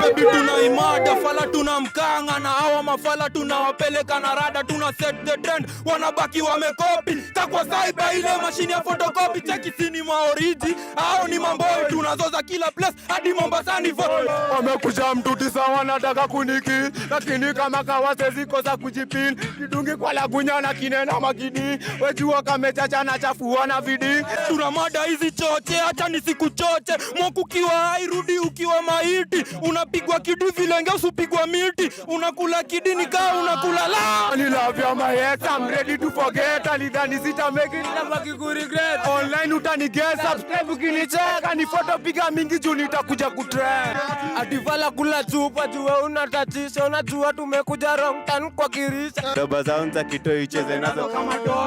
Baby tunaimada fala, tunamkanga na hawa mafala, tunawapeleka na rada, tuna set the trend, wanabaki wamekopi kakwa cyber, ile mashini ya photocopy. Cheki sini maoriji au ni mamboi, tunazoza kila place hadi Mombasani voi. Wamekuja mtu tisa wanataka kuniki, lakini kama kawase zikosa kujipin kidungi kwa lagunya na kinena makidi wejua kamechacha na chafua na vidi. Tuna mada hizi choche, acha nisikuchoche. Mwoku ukiwa hai, rudi ukiwa maiti, unapigwa kidi vilenge, usipigwa miti, unakula kidi nikaa unakula la. Ni love ya my ex, I'm ready to forget. Alidhani sita make it, nabaki ku regret. Online utani get, subscribe ukinicheka, ni photo piga mingi juu nitakuja kutrend. Ativala kula chupa jua unatatisha, unajua tumekuja wrong turn kwa kirisha. Doba zao za kitoi icheze nazo,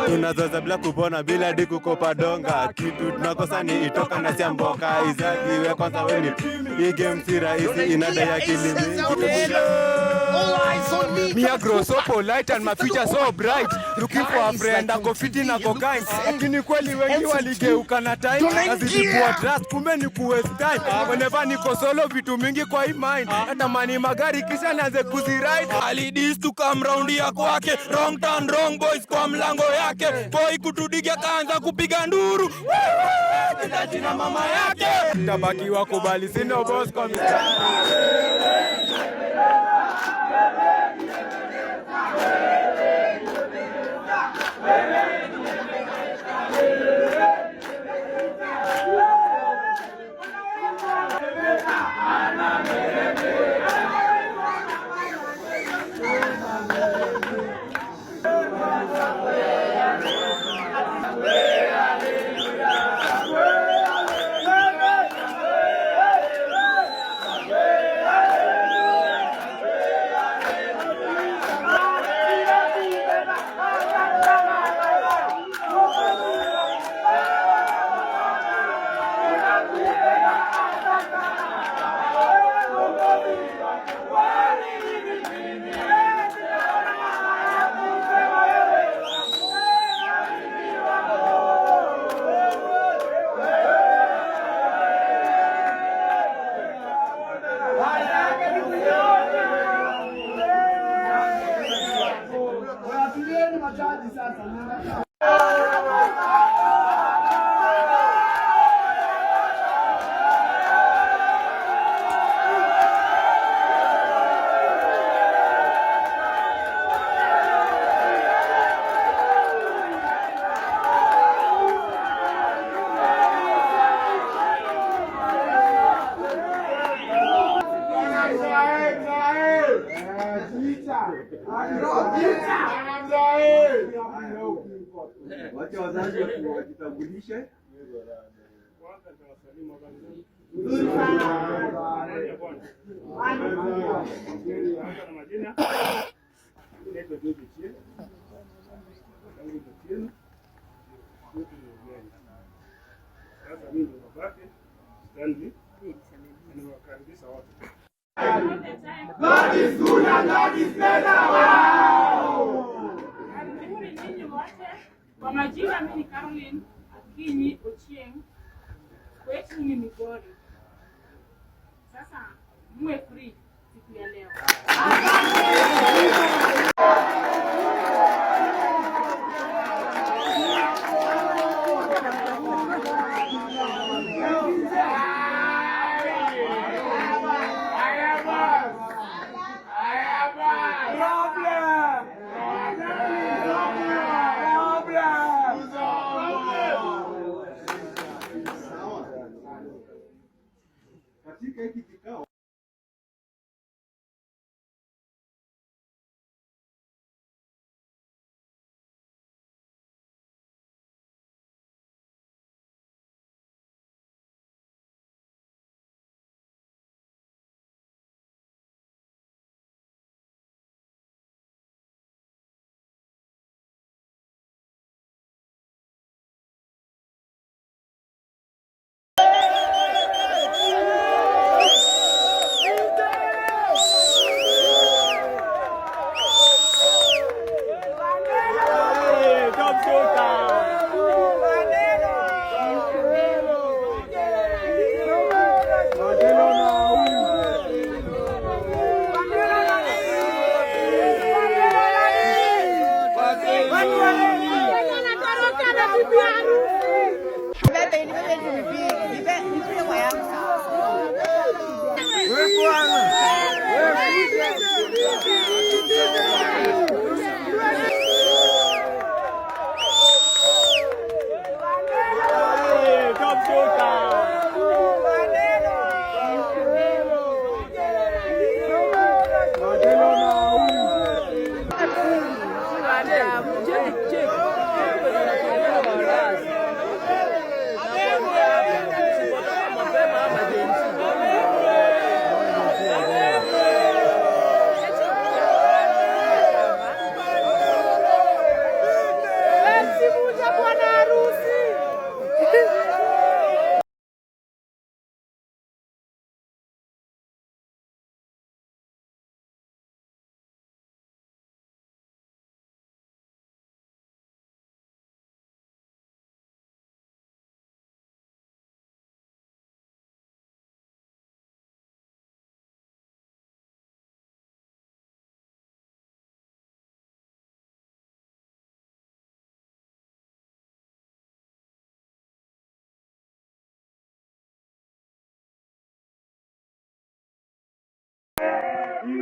tunazoza bila kupona, bila di kukopa donga. Kitu tunakosa ni itoka na siamboka izagiwe kwanza weni. Hii game si rahisi, inadai akili mingi. All eyes on me. Me a grow so polite and my future so bright. Looking for a friend ako fiti na ko kind. Lakini kweli wengi waligeuka na time. Nazidi kuwa trust, kumbe ni ku waste time. Whenever niko solo, vitu mingi kwa hii mind. Natamani magari kisha nianze kuziride. Alidis tukamraundia kwake, wrong turn, wrong boys kwa mlango yake, boy kutudiga kaanza kupiga nduru kita jina mama yake. Tabaki wakubali sino boss kwa mistari. Wacha wazazi wajitambulishe. Majina naitwa George Otieno. Tangu Otieno. Kwetu ni Uganda. Sasa mimi ndio babake Stanley. Nimewakaribisha wote. God is good and God is better. Karibuni ninyi wote. Kwa majina mimi ni Caroline Akinyi Ochieng. Kwetu ni Migori. Sasa muwe free siku ya leo. Katika hiki kikao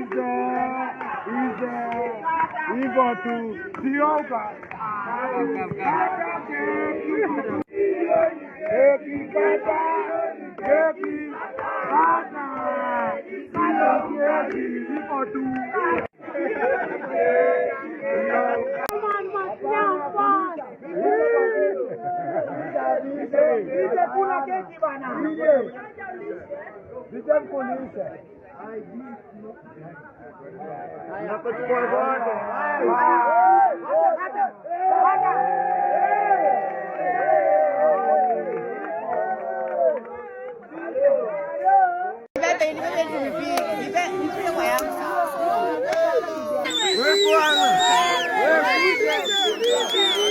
Ize hivyo tu, sio keki, kata keki, kata sio keki, hivyo tu. Kula keki bana. DJ mkulishe. Nakuchukua zote. Wewe bwana. Wewe.